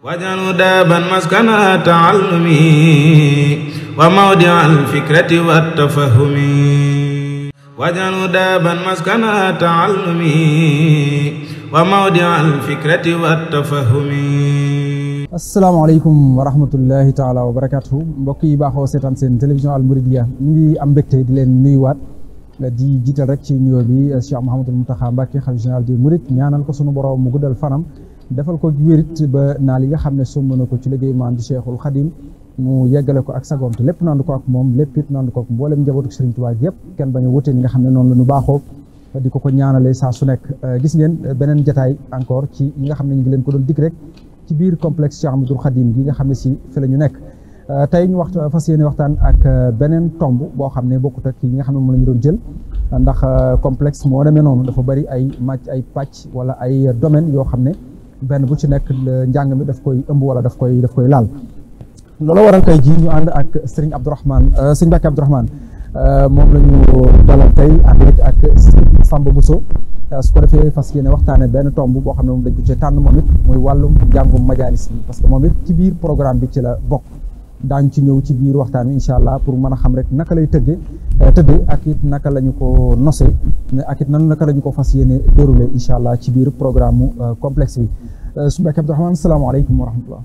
واجعله دابا مسكن التعلم وموضع الفكرة والتفهم واجعله دابا مسكن التعلم وموضع الفكرة والتفهم. asalaamaaleykum wa rahmatullahi taala wa barakatuhu mbokk yi baaxoo seetaan seen télévision Al Mouridiyyah ñu ngi am mbégte di leen nuyuwaat di jiital rek ci nuyoo bi Cheikh Mouhamadul Mountakha Mbacké xalifa général des Mourides ñaanal ko sunu borom mu guddal fanam defal ko wérit ba naal yi nga xam ne sumb na ko ci liggéey maam di Cheikhul Khadim mu yeggale ko ak sagoom te lépp nandu ko ak moom lépp it nandu ko ak mboolem njabootu Serigne Touba yëpp kenn bañ a wute ni nga xam ne noonu la ñu baaxoo di ko ñaanale saa su nekk. gis ngeen beneen jataay encore ci ñi nga xam ne ñu ngi leen ko doon dig rek ci biir complexe Cheikh Ahmadoul Khadim gi nga xam ne si fi la ñu nekk tey ñu fas yéene waxtaan ak beneen tomb boo xam ne bokkut ak yi nga xam ne moom la ñu doon jël ndax complexe moo demee noonu dafa bari ay pàcc wala ay domaine yoo xam ne benn bu ci nekk njàng mi daf koy ëmb wala daf koy laal. loolu waral tey jii ñu ànd ak Serigne Abdourahmane Serigne Mbacké Abdourahmane moom la ñu dalal tey ànd ak Serigne Samba Bousso su ko defee fas yéene waxtaane benn tomb boo xam ne moom dañ ko ci tànn moom it muy wàllum njàngum majalis bi parce que moom it ci biir programme bi ci la bokk daañ ci ñëw ci biir waxtaan wi incha allah pour mën a xam rek naka lay tëddee ak it naka la ñu ko nosee ak it naka la ñu ko fas yéene déroulé incha allah ci biir programme mu complexe bi su Mbacké Abdourahmane salaamaaleykum wa rahmatullah.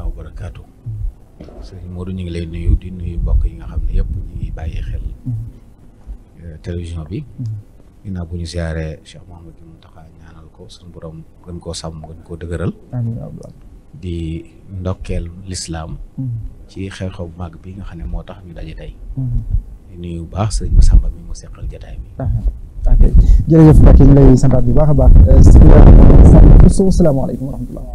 wa barakaatu. Sëriñ Modou ñu ngi lay nuyu di nuyu mbokk yi nga xam ne yëpp ñu ngi bàyyi xel télévision bi ginnaaw bu ñu siyaaree Cheikh Mouhamadou Mountakha ñaanal ko suñu borom gën koo sàmm gën koo dëgëral di ndokkeel lislaam ci xew-xew bu màgg bi nga xam ne moo tax ñu daje tey di nuyu bu baax sëriñ Massamba mi mu seqal jataay bi. jërëjëf Mbacké ñu lay santaat bu baax a baax sëriñ salaamaaleykum wa rahmatullah.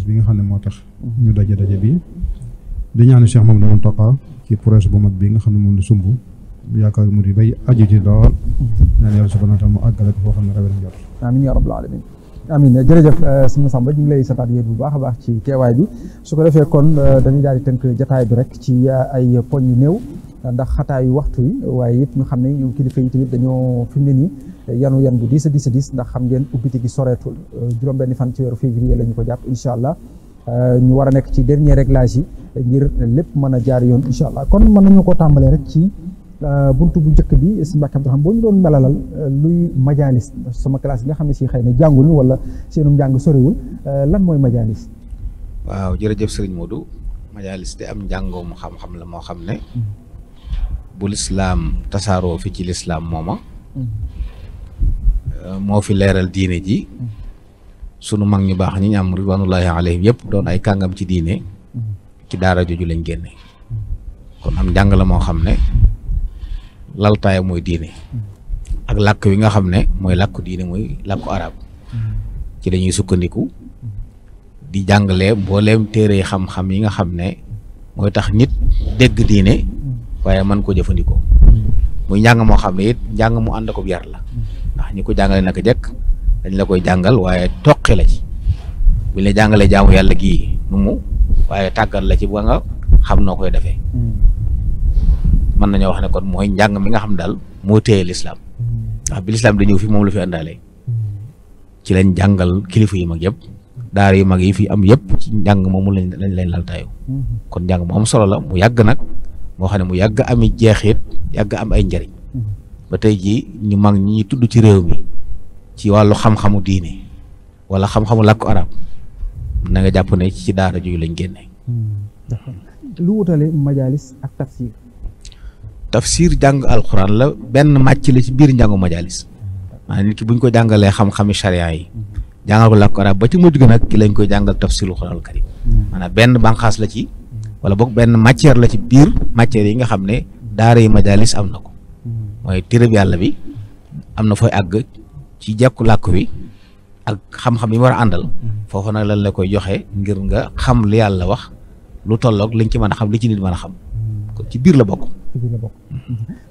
bi nga xam ne moo tax ñu daje bi di ñaanu Cheikh Mouhamadou Mountakha ci projet bu mag bi nga xam ne moom la sumb yaakaar mu di bay aju ci lool ñaan yàlla subhanahu wa taala mu àggale ko foo xam ne rawee na jot. amiin yaa rabbal alamin amiin jërëjëf sëñ Samba ñu ngi lay santaat yéen bu baax a baax ci teewaay bi su ko defee kon dañuy daal di tënk jataay bi rek ci ay poñ yu néew ndax xataayu waxtu yi waaye it ñu xam ne ñu kilifa yi tamit dañoo fi mu ne nii yan bu diis a diis ndax xam ngeen ubbite gi soreetul juróom-benni fan ci weeru février la ñu ko jàpp incha allah ñu war a nekk ci dernier réglage yi ngir lépp mën a jaar yoon incha allah kon mën nañu ko tàmbalee rek ci buntu bu njëkk bi si Mbacké Abdourahmane boo ñu doon melalal luy majalis sama classe yi nga xam ne si xëy na jànguñu wala seenum njàng soriwul lan mooy majalis. waaw jërëjëf Serigne Modou majalis de am njàngoom xam-xam la moo xam ne bu lislaam tasaaroo fi ci lislaam mooma moo fi leeral diine ji sunu mag ñu baax ñi ñu am ridwanullahi alayhim yëpp doon ay kàngam ci diine ci daara jooju lañ génne kon am njàng la moo xam ne laltaaya mooy diine ak làkk wi nga xam ne mooy làkku diine mooy làkku arab ci lañuy sukkandiku di jàngale mbooleem téere xam-xam yi nga xam ne mooy tax nit dégg diine waaye mën ko jëfandikoo muy njàng moo xam ne it njàng mu ànd ko yar la ndax ñi ko jàngale naka jekk dañ la koy jàngal waaye toqi la ci buñ la jàngalee jaamu yàlla gii nu mu waaye tàggat la ci ba nga xam noo koy defee mën nañoo wax ne kon mooy njàng mi nga xam daal moo téye lislaam ndax bi lislaam da ñëw fi moom la fi àndaale ci lañ jàngal kilifa yi mag yëpp daara yu mag yi fi am yëpp ci njàng moomu lañ leen laltaayu kon njàng mu am solo la mu yàgg nag moo xam ne mu yàgg ami jeexit yàgg am ay njariñ ba tey jii ñu mag ñi tudd ci réew mi ci wàllu xam-xamu diine wala xam-xamu làkku arab na nga jàpp ne ci daara jooju lañ génne. lu wutale majalis ak tafsir jàng alxuraan la benn màcc la ci biir njàngu majalis maanaam nit ki buñ ko jàngalee xam-xami charia yi jàngal ko làkku arab ba ci mujj ga nag ki lañ koy jàngal tafsirul xuraanul karim maanaam benn bànqaas la ci wala boog benn matière la ci biir matière yi nga xam ne daara yi majalis am na ko mooy téereb yàlla bi am na fooy àgg ci jekku làkk wi ak xam-xam yi war a àndal foofu nag lan la koy joxe ngir nga xam li yàlla wax lu tolloog liñ ci mën a xam li ci nit mën a xam kon ci biir la bokk.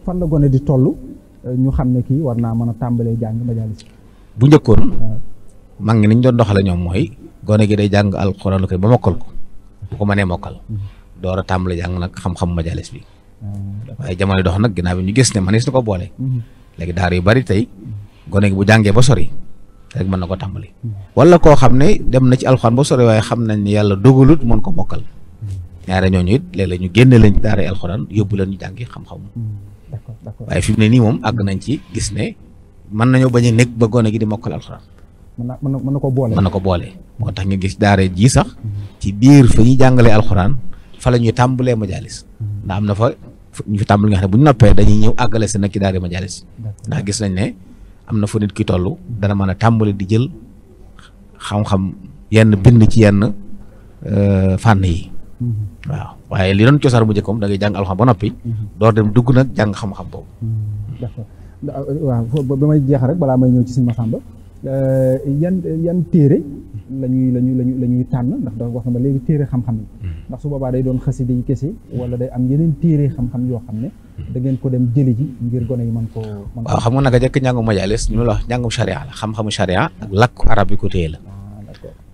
fan la gone di toll ñu xam ne kii war naa mën a tàmbalee jàng majalis. bu njëkkoon mag ñi niñ doon doxale ñoom mooy gone gi day jàng alxuraan ba mokkal ko bu ko mënee mokkal door a tàmbale jàng nag xam-xam majalis bi waaye jamono dox nag ginnaaw bi ñu gis ne mënees na ko boole léegi daara yu bari tey gone gi bu jàngee ba sori rek mën na ko tàmbali wala koo xam ne dem na ci alxuraan ba sori waaye xam nañ ne yàlla dogalut mën ko mokkal ñaare ñooñu it léeg-léeg ñu génne leen daara alxuraan yóbbu leen ñu jàngi xam-xam waaye fi mu ne nii moom àgg nañ ci gis ne mën nañoo bañ a nekk ba gone gi di mokkal alxuraan mën na ko boole mën na ko boole moo tax nga gis daara ji sax ci biir fa ñuy jàngalee alxuraan fa la ñuy tàmbalee majalis ndax am na fa ñu fi tàmbali nga xam ne bu ñu noppee dañuy ñëw àggale si nag ci daara majalis ndax gis nañ ne am na fu nit ki toll dana mën a tàmbali di jël xam-xam yenn bind ci yenn fànn yi waaw waaye li doon cosaan bu njëkkoon da ngay jàng alxuraan ba noppi door dem dugg nag jàng xam-xam boobu d'accord waaw ba may jeexal rek balaa may ñëw ci Sëñ Massamba yan téere lañuy tànn ndax da wax na ma léegi téere xam-xam yi ndax su boobaa day doon xasida yi kese wala day am yeneen téere xam-xam yoo xam ne da ngeen ko dem jëli ji ngir gone yi mën koo waaw xam nga naka jëkk njàngu majalis ñu la wax njàngum charia la xam-xamu charia ak làkku arab yi ko téye la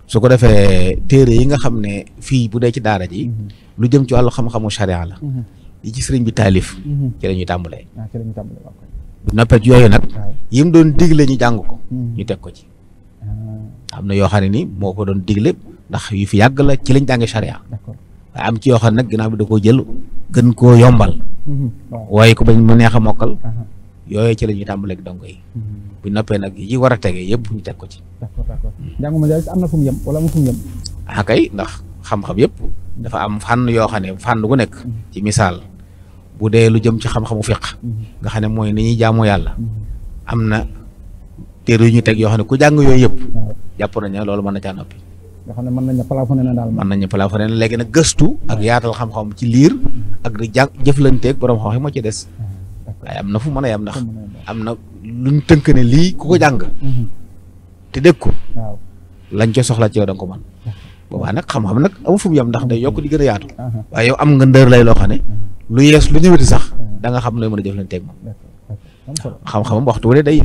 su ko defee téere yi nga xam ne fii bu dee ci daara ji lu jëm ci wàllu xam-xamu charia la yi ci sëriñ bi taalif ci la ñuy tàmbalee bu noppee ci yooyu nag yim doon digle ñu jàng ko ñu teg ko ci am na yoo xam ne ni moo ko doon digle ndax yu fi yàgg la ci lañ jànge charia waaye am ci yoo xam ne nag ginnaaw bi da koo jël gën koo yombal waaye ko bañ mu neex a mokkal yooyu ci la ñuy tàmbaleeg dongo yi bu noppee nag yi war a tege yëpp ñu teg ko ci d'accord njàngu majalis am na fu mu yem wala am fu mu yem kay ndax xam-xam yëpp dafa am fànn yoo xam ne fànn gu nekk ci misaal bu dee lu jëm ci xam-xamu fiq nga xam ne mooy ni ñuy jaamoo yàlla am na téere yu ñu teg yoo xam ne ku jàng yooyu yëpp jàpp nañ ne loolu mën na caa noppi nga xam ne mën nañ plafonné na daal mën nañ plafonné na léegi nag gëstu ak yaatal xam-xam ci liir ak di jàng jëflanteeg borom xam-xam moo ci des waaye am na fu mën a yam ndax am na luñ tënk ne lii ku ko jàng te dégg ko lañ ca soxla ci yow da nga ko mën boobaa nag xam-xam nag amu fu mu yam ndax day yokk di gën a yaatu waaye yow am nga ndër lay loo xam ne lu yees lu ñëwati sax da nga xam looy mën a jëflanteeg moom xam-xamam waxtu wane day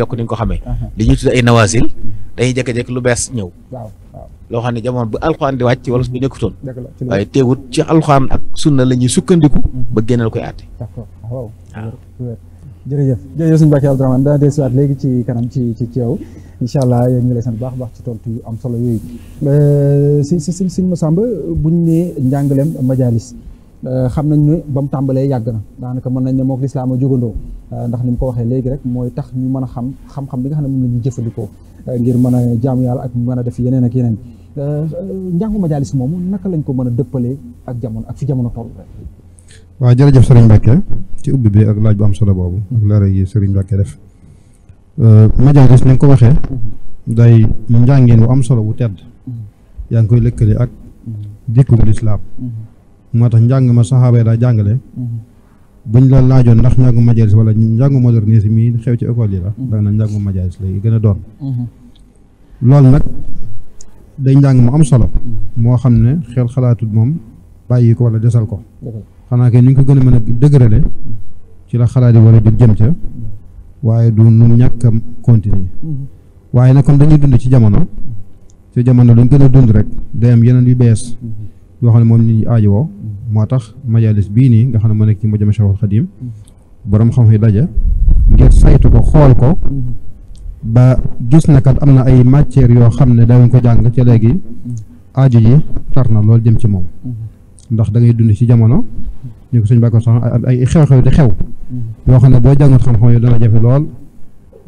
yokk ni nga ko xamee li ñuy tudd ay nawaasil dañuy jékki-jékki lu bees ñëw loo xam ne jamono bu alxuraan di wàcc wala su nekkutoon waaye teewut ci alxuraan ak sunna la ñuy sukkandiku ba génneel koy àtte waaw jërëjëf suñu Mbàkke Abdourahmane dana dellusiwaat léegi ci kanam ci yow incha allah yéen ngi lay sant baax ci tontu yu am solo yooyu Sëñ Massamba buñ ne njàngaleem majalis xam nañ ne ba mu tàmbalee yàgg na daanaka mën nañ ne mook lislaam a jógandoo ndax ni mu ko waxee léegi rek mooy tax ñu mën a xam-xam bi nga xam ne moom la ñuy jëfandikoo ngir mën a jaamu yàlla ak mën a def yeneen ak yeneen njàngu majalis moomu naka lañ ko mën a dëppalee ak jamono ak fi jamono toll rek. waaw jërëjëf Serigne Mbacke ci ubbi bi ak laaj bu am solo boobu ak leeral yi Serigne Mbacke def majalis ni nga ko waxee day njàngeen wu am solo wu tedd yaa ngi koy lëkkale ak dikkug lislaam moo tax njàng ma saxaaba yi daa jàngale buñ la laajoon ndax njàngu majalis wala njàngu modernisme mi xew ci école yi la da na njàngu majalis lay gën a doon loolu nag day njàng mu am solo moo xam ne xel xalaatut moom bàyyi ko wala desal ko xanaa kay ni ñu ko gën a mën a dëgërale ci la xalaat yi war a jóg jëm ca waaye du nu ñàkk a continuer waaye nag comme dañuy dund ci jamono luñ gën a dund rek day am yeneen yu bees yoo xam ne moom ni aajowoo moo tax majalis bii nii nga xam ne moo nekk ci Mujamma Cheikhul Khadim borom xam-xam yi daja ngir saytu ko xool ko ba gis na kat am na ay matières yoo xam ne dawuñ ko jàng ci léegi aajo ji tar na loolu jëm ci moom ndax da ngay dund ci jamono ñu ko suñ bàkko sax ay xew-xew di xew yoo xam ne boo jàngut xam-xam yooyu dana jafe lool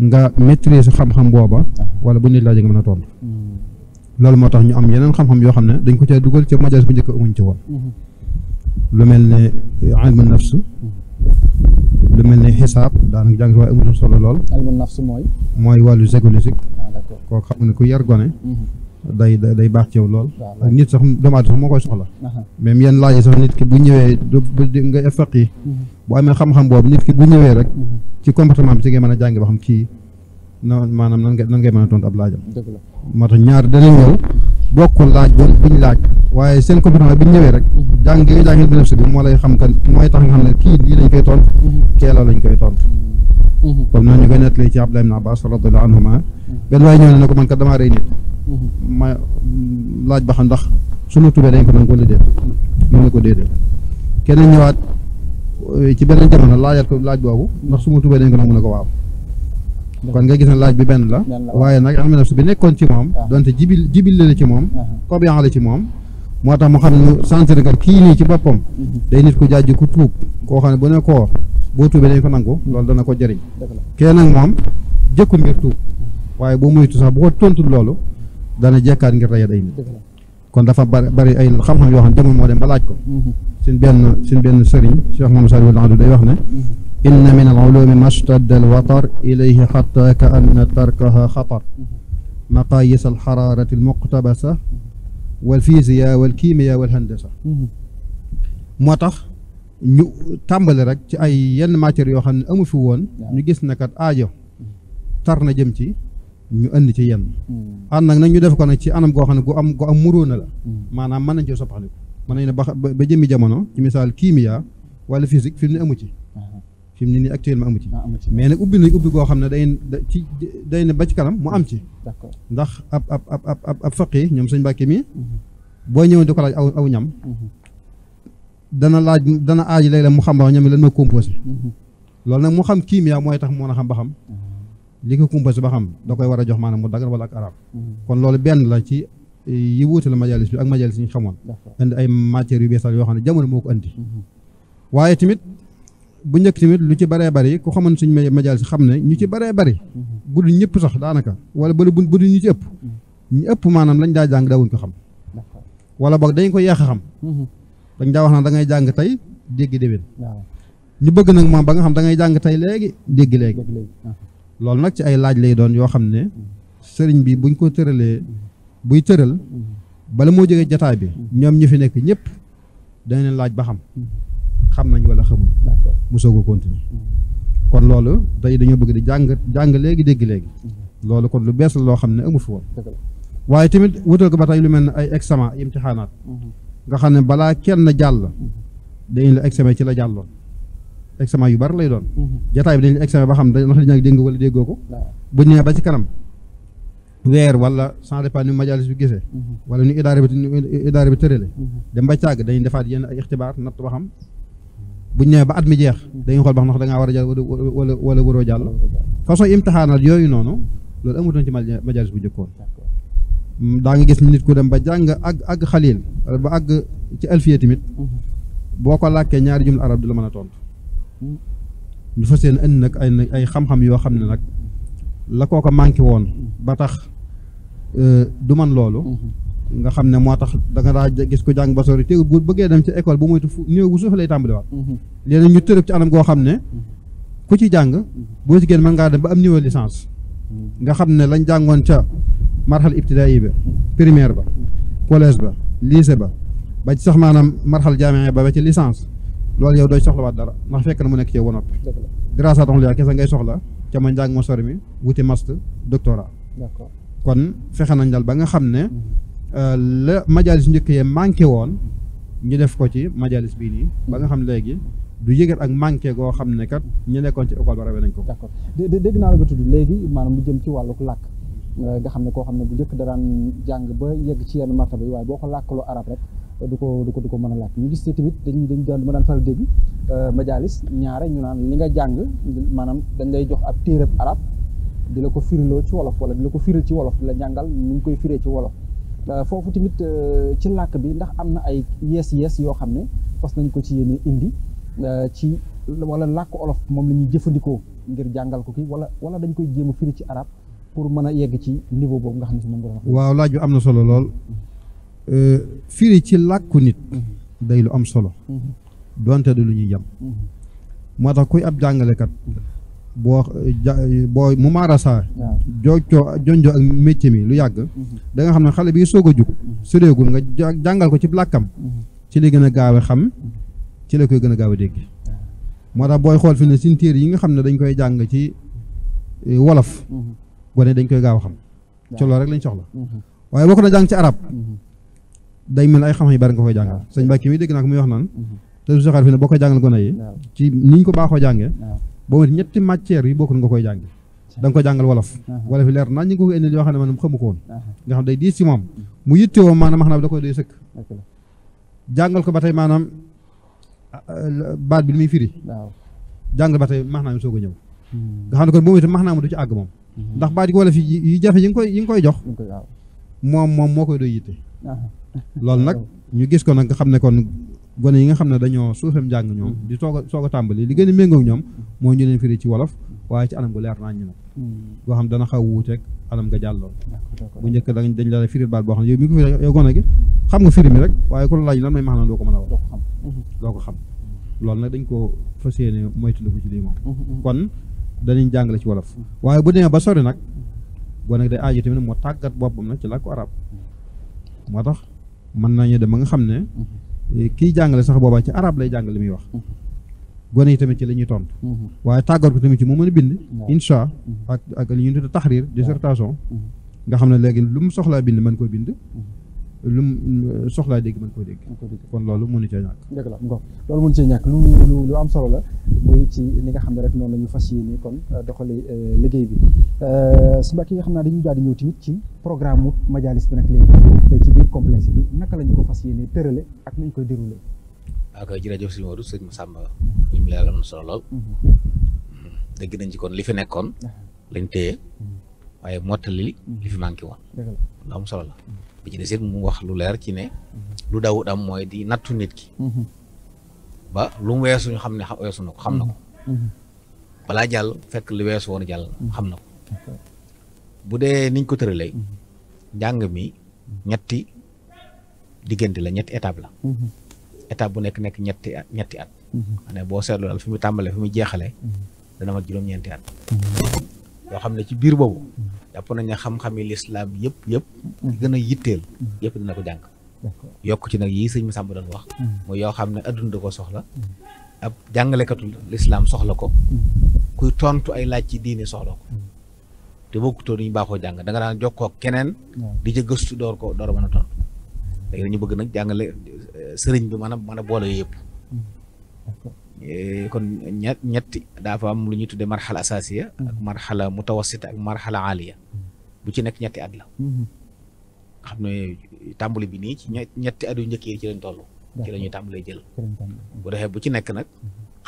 nga maîtriser xam-xam booba wala bu nit laajee nga mën a tontu loolu moo tax ñu am yeneen xam-xam yoo xam ne dañ ko cee dugal ci majalis bu njëkk amuñ ci woon lu mel ne ilmu nafs lu mel ne xisaab daanaka jàng si waaye amul solo lool. ilmu nafs mooy wàllu géologique kooku xam ne ku yar gone day baax ci yow lool ak nit sax doomu aadama sax moo koy soxla même yenn laaj sax nit ki bu ñëwee nga faq yi bu amee xam-xam boobu nit ki bu ñëwee rek ci comportement bi ci ngay mën a jàngi ba xam kii maanaam nan ngay mën a tontu ab laajam moo tax ñaar danañ ñëw bokkul laaj buñ laaj waaye seen comportement bi ñu ñëwee rek jàng gi jàngil bi nafsi bi moo lay xam kan mooy tax nga xam ne kii lii lañ koy tontu kee la lañ koy tontu comme noonu ñu koy nettalee ci Abdullah ibn Abbas radiyallahu anhuma benn waaye ñëw ne ko man kat damaa rey nit ma laaj ba xam ndax sunu tubee dañ ko nangu wala déet mën na ko déedéet keneen ñëwaat ci beneen jamono laajal ko laaj boobu ndax su ma tuubee dañ ko nangu ne ko waaw kon nga gis ne laaj bi benn la waaye nag am na su bi nekkoon ci moom donte jibil la ci moom tobiyan la ci moom moo tax mu xam ne sentir kat kii nii ci boppam day nit ku jàjj ku tuub koo xam ne bu ne koo boo tuubee dañ ko nangu loolu dana ko jëriñ kee nag moom jëkkul ngir tuub waaye boo moytu sax bu ko tontul loolu dana jekkaat ngir rey day nit kon dafa bari ay xam-xam yoo xam ne jamono moo dem ba laaj ko suñ benn sëriñ Cheikh Mohamed Saliou Lahadou day wax ne inna min al-ulumi mastadda al-watar ilayhi hatta ka anna tarkaha xatar maqayis al-xararati al-muqtabasa wal physiya wal kimia wal handasa moo tax ñu tàmbali rek ci ay yenn matières yoo xam ne amu fi woon ñu gis ne kat aajo tar na jëm ci ñu indi ci yenn ànd nag ñu def ko nag ci anam goo xam ne gu am muróona la maanaam mën nañ ci soppaxliku mën nañ ne ba jëmmi jamono ci misaal kimia wala physique fi mu ne amu ci fi mu ne nii actuellement amu ci mais nag ubbi nañ ubbi goo xam ne day ne ba ci kanam mu am ci ndax ab faqi ñoom sëñ Mbàkke mi boo ñëwoon di ko laaj aw ñam dana aaj léeg-léeg mu xam ba ñam lan ma composé loolu nag mu xam kimia mooy tax mu mën a xam ba xam li ko composé ba xam da koy war a jox maanaam mu dagal wala ak arab kon loolu benn la ci yi wuute la majalis bi ak majalis yi ñu xamoon indi ay matières yu beesal yoo xam ne jamono moo ko indi waaye tamit bu njëkk tamit lu ci bëree bëri ku xamoon suñ majalis xam ne ñu ci bëree bëri bu dul ñëpp sax daanaka wala bu dul ñu ci ëpp ñu ëpp maanaam lañ daa jàng daawuñ ko xam wala boog dañ ko yeex a xam dañ daa wax naa da ngay jàng tey dégg déwén ñu bëgg nag moom ba nga xam da ngay jàng tey léegi dégg léegi loolu nag ci ay laaj lay doon yoo xam ne sëriñ bi buñ ko tëralee buy tëral bala moo jógee jataay bi ñoom ñi fi nekk ñëpp dañ leen laaj ba xam nañ wala xamul mu soog a continuer kon loolu tey dañoo bëgg di jàng léegi dégg léegi loolu kon lu bees la loo xam ne amu fi woon waaye tamit wutal ko ba tey lu mel ne ay examen imtixaanaat nga xam ne balaa kenn jàll dañu la examen ci la jàlloon examen yu bari lay doon jataay bi dañu la examen ba xam ndax dañu dégg wala déggoo ko bu ñëwee ba ci kanam weer wala sans dépend ni majalis bi gisee wala ni idaara bi tërale dem ba càgg dañuy defaat yenn ay ixtibaar natt ba xam bu ñëwee ba at mi jeex dañuy xool ba xam ndax da ngaa war a jàll wala waroo jàll façon imtixaanat yooyu noonu loolu amutoon ci majalis bu jëkkoon daa nga gis nit ku dem ba jàng àgg xalil ba àgg ci alfiya tamit boo ko làkkee ñaari jumla arab di la mën a tontu ñu fas yéene indi nag ay xam-xam yoo xam ne nag la koo ko manqué woon ba tax du man loolu nga xam ne moo tax da nga daa gis ko jàng ba sori te bu bëggee dem ci école bu moytu néew bu suuf lay tàmbaliwaat léegi ñu tërëb ci anam goo xam ne ku ci jàng boo ci génn mën ngaa dem ba am niveau licence nga xam ne lañ jàngoon ca marxal ibtidaay ba primaire ba collège ba lycée ba ci sax maanaam marxal jaamee ba ci licence loolu yow doy soxlawaat dara ndax fekk na mu nekk ci yow ba noppi dirasa tax lu kese ngay soxla ca ma njàng ma sori mi wuti master doctorat kon fexe nañ dal ba nga xam ne la majalis njëkk yee manqué woon ñu def ko ci majalis bii nii ba nga xam léegi du yëgat ak manqué goo xam ne kat ñu nekkoon ci école ba rawee nañ ko d'accord dégg naa la nga tudd léegi maanaam lu jëm ci wàllu làkk nga xam ne koo xam ne bu njëkk daraan jàng ba yegg ci yenn martaba yi waaye boo ko làkkaloo arab rek du ko mën a làkk ñu gis tamit dañu daan faral dégg majalis ñaare ñu naan li nga jàng maanaam dañ lay jox ab téereb arab di la ko firiloo ci wolof wala di la ko firil ci wolof di la jàngal ni ñu koy firee ci wolof foofu tamit ci làkk bi ndax am na ay yees yoo xam ne fas nañ ko ci yéene indi ci wala làkk olof moom la ñuy jëfandikoo ngir jàngal ko kii wala dañ koy jéem a firi ci arab pour mën a yegg ci niveau boobu nga xam ne si moom nga wax. waaw laaj bi am na solo lool firi ci làkku nit day lu am solo donte du lu ñuy jam moo tax kuy ab jàngalekat boo mu maarasa jonjoo ak métier mi lu yàgg da nga xam ne xale bi soog a jug sureegul nga jàngal ko ci làkkam ci li gën a gaaw a xam ci la koy gën a gaaw a dégg moo tax booy xool fi ne sin téere yi nga xam ne dañ koy jàng ci wolof gone dañ koy gaaw a xam ci loolu rek lañ soxla waaye boo ko na jàng ci arab day mel ay xam-xam yu bari nga koy jàngal sëñ Mbàkke mi dégg naa ko muy wax naan te su soxaat fi ne boo koy jàngal gone yi ci niñ ko baaxoo jàngee boo ñetti matières yi bokkul nga koy jàngi da nga ko jàngal wolof wala fi leer naa ñu ngi ko indil yoo xam ne man xamu ko woon nga xam day diis ci moom mu yittewoo maanaam wax naa da koy doy sëkk jàngal ko ba tey maanaam baat bi li muy firi waaw jàng ba tey max naa mi soog a ñëw nga xam ne kon boobu itam max naa ma du ci àgg moom ndax baat yi wala fi yi jafe yi nga koy jox moom moo koy doy yitte loolu nag ñu gis ko nag nga xam ne kon gone yi nga xam ne dañoo suufem njàng ñoom di soog a tàmbali li gën a méngoog ñoom moo ñu leen firi ci wolof waaye ci anam gu leer nañ ñu nag boo xam dana xaw wuuteeg anam nga jàlloon bu njëkk dañ la firi baat boo xam ne yow mi ko firi yow gone gi xam nga firi mi rek waaye ku la laaj lan may maanaam doo ko mën a wax doo ko xam loolu nag dañ ko fas yéene moytandiku ci lii moom kon danañ jàngale ci wolof waaye bu demee ba sori nag boo nag day aajo tamit moo tàggat boppam nag ci làkku arab moo tax mën nañu dem ba nga xam ne kii jàngale sax boobaa ci arab lay jàngale li muy wax gone yi tamit ci la ñuy tontu waaye tàggat ko tamit ci mu mën a bind insha ak li ñuy tudde taxriir dissertation nga xam ne léegi lu mu soxlaa bind mën koo bind lu mu soxlaa dégg mën koo dégg kon loolu mënu cee ñàkk dëgg la loolu mënu cee ñàkk lu am solo la muy ci li nga xam ne rek noonu la ñu fas yéene kon doxale liggéey bi su mbokk yi nga xam naa dañuy daal di ñëw tamit ci programme mu majalis bi nag léegi ci biir complexe bi naka la ñu ko fas yéene tërale ak nañ koy déroulé ak jërëjëf sëñ Modou sëñ Massamba ñu mu leeral am na solo lool dégg nañ ci kon li fi nekkoon lañ téye waaye mottali li fi manqué woon lu am solo la bi ci des it mu wax lu leer ci ne lu dawut am mooy di nattu nit ki ba lu mu weesu ñu xam ne weesu na ko xam na ko balaa jàll fekk li weesu woon jàll xam na ko bu dee niñ ko tëralee njàng mi ñetti diggante la ñetti étape la étape bu nekk ñetti at ne boo seetlu daal fi mu tàmbalee fi mu jeexalee dana mat juróom-ñeenti at yoo xam ne ci biir boobu jàpp nañ ne xam-xami lislaam yëpp gën a yitteel yëpp dina ko jàng yokk ci nag yii sëñ Massamba doon wax mooy yoo xam ne adduna da ko soxla ab jàngalekatu lislaam soxla ko kuy tontu ay laaj ci diine soxla ko te bokkutoo duñu baaxoo jàng da nga daan jokkoo keneen di ca gëstu door a mën a tontu léegi dañu bëgg nag jàngale sëriñ bi mën a boole yëpp kon ñetti dafa am lu ñuy tuddee marxala asasiya ak marxala mutawassita ak marxala aliya bu ci nekk ñetti at la xam ne tàmbali bi nii ci ñetti at yu njëkk yi ci lañ toll ci la ñuy tàmbalee jël bu defee bu ci nekk nag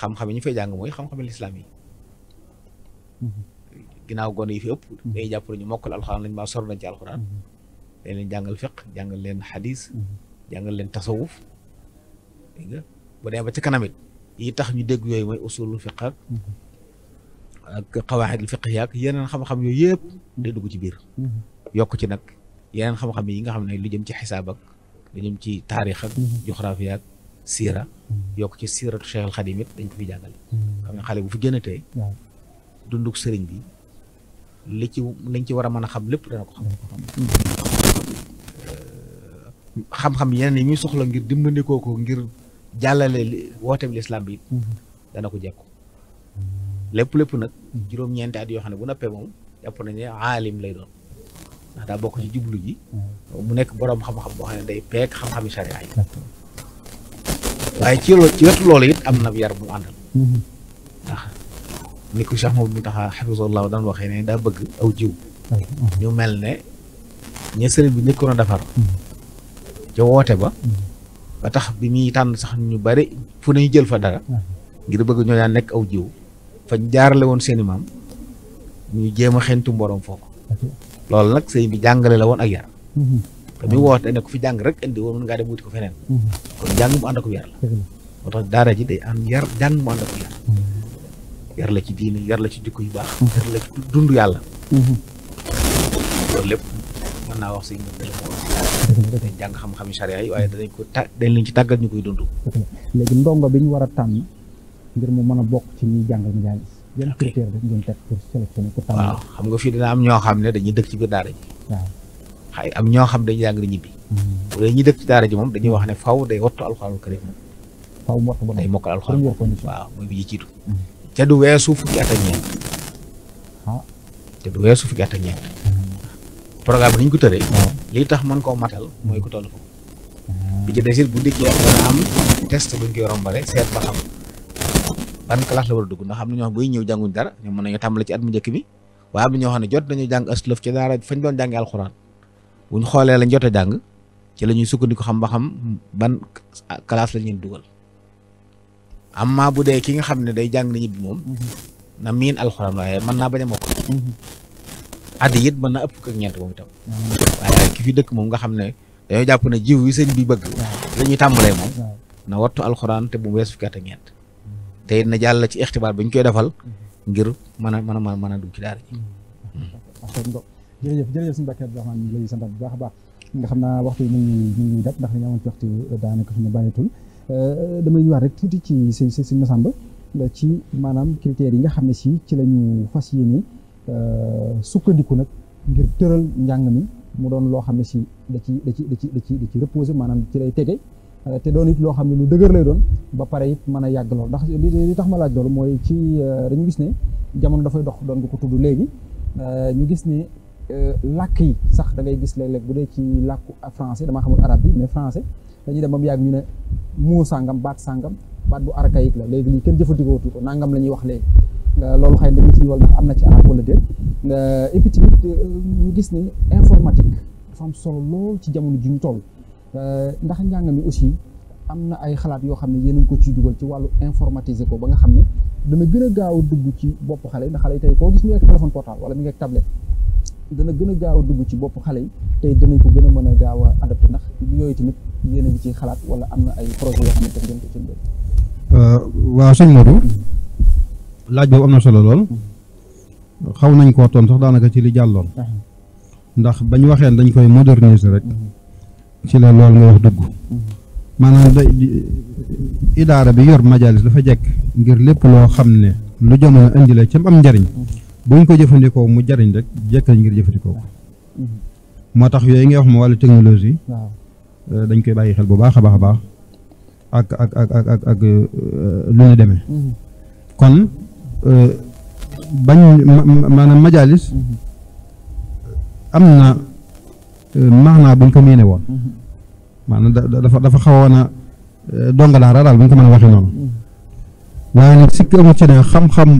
xam-xam yi ñu fay jàng mooy xam-xami lislaam yi ginnaaw gone yi fi ëpp day jàpp nañu mokkal alxuraan lañ maa sor nañ ci alxuraan dañ leen jàngal fiq jàngal leen xadis jàngal leen tasawuf dégg nga bu demee ba ci kanamit yi tax ñu dégg yooyu mooy usulul fiq ak xawaaxidul fiq yaak yeneen xam-xam yooyu yëpp day dugg ci biir yokk ci nag yeneen xam-xam yi nga xam ne lu jëm ci xisaab ak lu jëm ci taarix ak joxraafiya ak siira yokk ci siiratu Cheikh al Xadim it dañ ko fi jàngale xam ne xale bu fi gën a tey dunduk sëriñ bi liñ ci war a mën a xam lépp dana ko xam xam-xam yeneen yi muy soxla ngir dimbandikoo ko ngir jàllale woote bi lislaam bi dana ko jekku lépp nag juróom-ñeenti at yoo xam ne bu noppee moom jàpp nañ ne aalim lay doon ndax daa bokk ci jublu ji mu nekk boroom xam-xam boo xam ne day peek xam-xami sharia yi waaye ci wetu loolu it am na yar bu àndal ndax ni ko Cheikh Mouhamadou Mountakha hafizahullah daan waxee ne daa bëgg aw jiw ñu mel ne ña sëriñ bi nekkoon a defar ca woote ba tax bi muy tànn sax ñu bari fu nañu jël fa dara ngir bëgg ñoo daan nekk aw jiw fañ jaarale woon seeni maam ñu jéem a xentu mboroom foofu loolu nag sëriñ bi jàngale la woon ak yar te muy woote ne ko fi jàng rek indi woon mën ngaa dem wuti ko feneen kon jàng mu ànd ak yar la moo tax daara ji day am yar jàng mu ànd ak yar yar la ci diine yar la ci jikko yu baax yar la ci dund yàlla loolu lépp mën naa wax si dañ jàng xam-xam sharia yi waaye dañ leen ci tàggat ñu koy dund léegi ndongo bi ñu war a tànn ngir mu mën a bokk ci ñuy jàngal majalis yan critère rek ngeen teg pour sélectionner ko tànn waaw xam nga fii dina am ñoo xam ne dañuy dëkk ci biir daara ji waaw xay am ñoo xam dañuy jàng di ñibbi bu dee ñi dëkk ci daara ji moom dañuy wax ne faw day wattu alxuraanul karim faw mu wattu ba day mokkal alxuraan waaw mooy bi jiitu Mhm. ca du weesu fukki at ak ñeent ah te du weesu fukki at ak ñeent programme bi ni ñu ko tëree waaw lii tax mën koo matal mooy ku toll foofu bi ci desit bu dikkee dana am test buñ koy rombale seet ba xam ban classe la war a dugg ndax am na ñoo xam buy ñëw jànguñ dara ñu mën nañu tàmbale ci at mu njëkk bi waaye am na ñoo xam ne jot nañu jàng aslëf ci daara fañ doon jàngee alxuraan buñ xoolee lañ jot a jàng ci la ñuy sukkandiku xam ba xam ban classe la ñuy dugal amma bu dee ki nga xam ne day jàng ni ñibbi moom na miin alxuraan waaye mën naa bañ a mokk addi it mën na ëpp ak ñeent moom itam waaye ki fi dëkk moom nga xam ne dañoo jàpp ne jiw yi sëñ bi bëgg la ñuy tàmbalee moom na wattu alxuraan te bu mu wees fukki at ak ñeent te it na jàll ci ixtibaar bi ñu koy defal ngir mën a dugg ci daara ji jërëjëf suñu Mbàkke Abdourahmane ñu ngi lay sant bu baax a baax nga xam naa waxtu yi ñu ngi dab ndax dañu amoon ci waxtu daanaka fi ñu bàyyeetul damay ñëwaat rek tuuti ci sëñ Massamba ci maanaam critères yi nga xam ne si ci la ñu fas yéene sukkandiku nag ngir tëral njàng mi mu doon loo xam ne si da ci reposé maanaam ci lay tege te doon it loo xam ne lu dëgër lay doon ba pare it mën a yàgg lool ndax li tax ma laaj loolu mooy ci dañu gis ne jamono dafay dox doon nga ko tudd léegi ñu gis ne làkk yi sax da ngay gis léeg-léeg bu dee ci làkku français damaa xamul arabe bi mais français dañuy dem ba mu yàgg ñu ne moo sàngam baat bu archaïque la léegi lii kenn jëfandikoo ko nangam la ñuy wax léegi loolu xëy na dañu ci wal ndax am na ci arabe wala déet et puis tamit ñu gis ne informatique dafa am solo lool ci jamono ji ñu toll ndax njàng mi aussi am na ay xalaat yoo xam ne yéen a ngi ko ciy dugal ci wàllu informatiser ko ba nga xam ne dana gën a gaaw a dugg ci bopp xale yi ndax xale yi tey koo gis mi ngi ak téléphone portable wala mi ngi ak tablette dana gën a gaaw a dugg ci bopp xale yi tey danañ ko gën a mën a gaaw a adapté ndax yooyu tamit yéen a ngi ci xalaat wala am na ay projet yoo xam ne tam ngeen ko ci mbir. waaw sëñ Modou laaj boobu am na solo lool xaw nañ koo toon sax daanaka ci li jàlloon ndax bañ waxee dañ koy moderniser rek ci la loolu nga wax dugg maanaam idaara bi yor majalis dafa jekk ngir lépp loo xam ne lu jamono indi la ci am njariñ buñ ko jëfandikoo mu jariñ rek jekk nañ ngir jëfandikoo ko moo tax yooyu ngay wax ma wàllu technologie dañ koy bàyyi xel bu baax a baax a baax ak lu ñu demee kon bañ maanaam majalis am na maanaa buñ ko miine woon maanaam dafa xawoon a donga daal buñ ko mën a waxee noonu waaye nag sikk amut ci ne xam-xam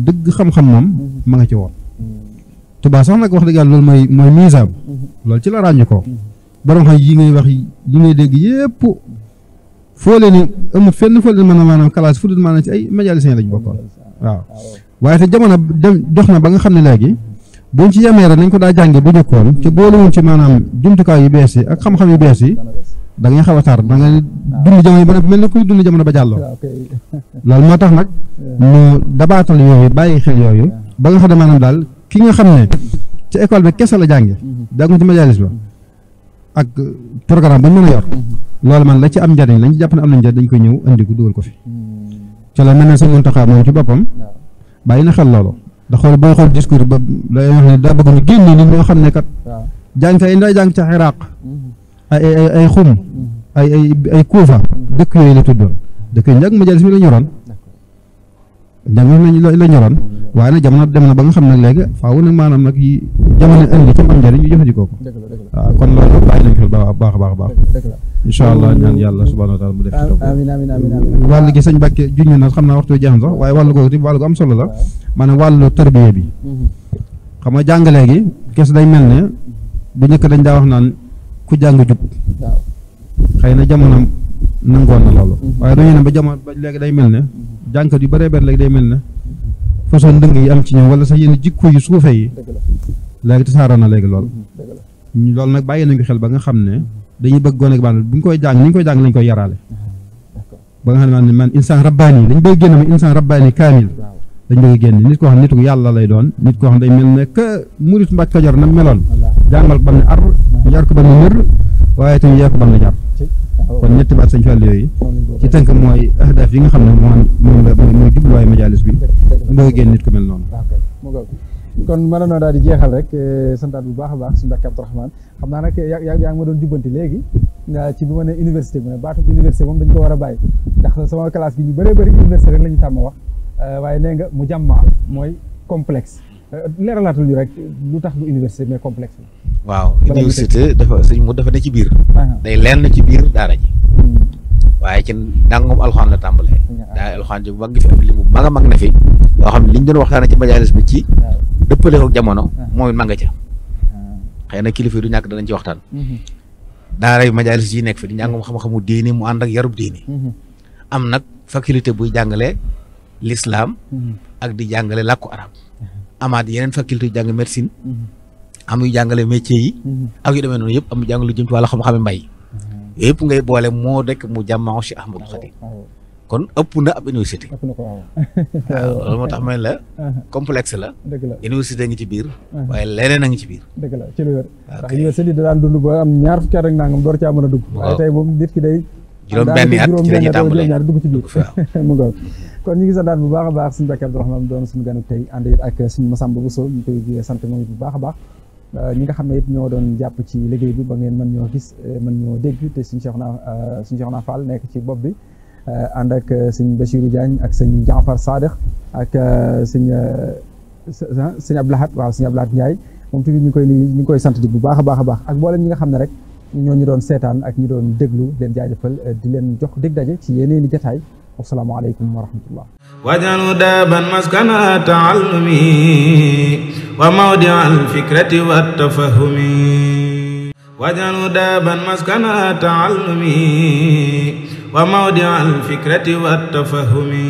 dëgg xam-xam moom ma nga ci woon Tuubaa sax nag wax dëgg yàlla loolu mooy misaam loolu ci la ràññu ko borom xam yi ngay wax yi ngay dégg yépp foo leen ni amut fenn foo leen mën a maanaam classe fu dul maanaam ci ay médialisien lañ bokkoon waaw waaye te jamono dox na ba nga xam ne léegi buñ ci yemee rek nañ ko daa jànge bu njëkkoon te boolewuñ ci maanaam jumtukaay yu bees yi ak xam-xam yu bees yi da ngay xaw a tar da nga dund jamono ba mel ni kuy dund jamono ba jàlloo loolu moo tax nag ñu dabaatal yooyu bàyyi xel yooyu ba nga xam ne maanaam daal ki nga xam ne ci école bi kese la jànge jàngu ci majalis ba ak programme ba ñu mën a yor loolu man la ci am njariñ lañ jàpp ne am na njariñ dañ koy ñëw andi ko dugal ko fi ci la mel ne Sëñ Muntaxa moom ci boppam bàyyi na xel loolu da xool booy xool discours ba day wax ne daa bëgg ñu génne nit ñoo xam ne kat jàng ca nday jàng ca Iraq ay xum ay Kuufa dëkk yooyu la tuddoon dëkk yooyu njàng majalis mi la ñoroon njàng la ñoroon waaye nag jamono dem na ba nga xam nag léegi faaw nag maanaam nag yi jamono indi ci am njëriñ ñu jëfandikoo ko waaw kon loolu bàyyi nañ xel baax a baax incha allah ñaan yàlla subhanahu wa taala mu def ci wàllu gi sëñ Mbàkke juñ na xam naa waxtu jeexam sax waaye wàllu googu wàllu gu am solo la maanaam wàllu tarbiya bi xam nga jàngale gi kes day mel ne bu njëkk dañ daa wax naan ku jàng jub xëy na jamono nangoon na loolu waaye dañu ne ba jamono ba léegi day mel ne jàngkat yu bëree bëri léegi day mel ne façon ndëng yi am ci ñoom wala sax yenn jikko yu suufe yi léegi tasaaroo na léegi loolu loolu nag bàyyi nañ ko xel ba nga xam ne dañuy bëgg gone ak baan bu ñu koy jàng ni ñu koy jàng lañ koy yaraale ba nga xam ne man insaan rabbaani dañ bëgg génn ma insaan rabbaani kaamil dañ bëgg génn nit koo xam nitu yàlla lay doon nit koo xam day mel ne que murit Mbàkke Kajoor na meloon jàngal ko bam ne ar yar ko bam ne nër waaye tamit yar ko bam ne jar kon ñetti baat sëñ Fall yooyu ci tënk mooy ahdaaf yi nga xam ne moom la mooy jubluwaayu majalis bi bëgg génn nit ku mel noonu kon mën na daal di jeexal rek santaat bu baax a baax suñu Mbàkke Abdourahmane xam naa nag yaa ngi ma doon jubbanti léegi ci bi ma ne université bi ne baatu université moom dañ ko war a bàyyi ndax sama classe gi ñu bëree bëri université rek la ñu tàmm wax waaye nee nga mu jàmmaa mooy complexe leeralaatul ñu rek lu tax du université mais complexe la waaw université dafa ne ci biir day lenn ci biir daara ji waaye ci ndàngum alxuraan la tàmbalee daa alxuraan ji bu mag ngi fi am li mu mag a mag na fi loo xam ne li ñu doon waxtaane ci majalis bi ci dëppale ko jamono mooy ma nga ca xëy na kilifa du ñàkk danañ ci waxtaan daara yu majalis yi nekk fi di njàngum xam-xamu diini mu ànd ak yarub diini am nag faculté buy jàngale l'islam ak di jàngale làkku arab amaat yeneen faculté yu jàng médecine am yu jàngale métier yi ak yu demee noonu yëpp am jàng lu jëm ci wàllu xam-xame mbay yëpp ngay boole moo dekk mu jàmmaa Cheikh Ahmadou Khadim kon ëpp na ab université waaw loolu moo tax may la complexe la université ngi ci biir waaye leneen a ngi ci biir dëgg la ci lu wér ndax université da daan dund ba am ñaar fukki at rek nangam door caa mën a dugg waaye tey moom nit ki day juróom-benni at ci lañuy tàmbalee ñaar dugg ci biir mu ngoog kon ñu ngi santaat bu baax a baax suñu Mbàkke Abdourahmane doon suñu ganu tey ànd it ak suñu Massamba Bousso ñu koy sant moom it bu baax a baax ñi nga xam ne it ñoo doon jàpp ci liggéey bi ba ngeen mën ñoo gis mën ñoo dégg te suñu Cheikhouna Fall nekk ci bopp bi ànd ak sëñ Bachirou Diagne ak sëñ Jaafar Sadikh ak sëñ Abdoulahat waaw sëñ Abdoulahat Ndiaye moom tamit ñu ngi koy sant di bu baax a baax a baax ak mboolem ñi nga xam ne rek ñoo ñu doon seetaan ak ñi doon déglu leen jaajëfal di leen jox dég daje ci yeneeni jataay wassalaamu aleykum wa rahmatullah waj'alhu daaban maskana ta'allumi wa mawdi'a al-fikrati wat-tafahumi waj'alhu daaban maskana ta'allumi wa mawdi'a al-fikrati wat-tafahumi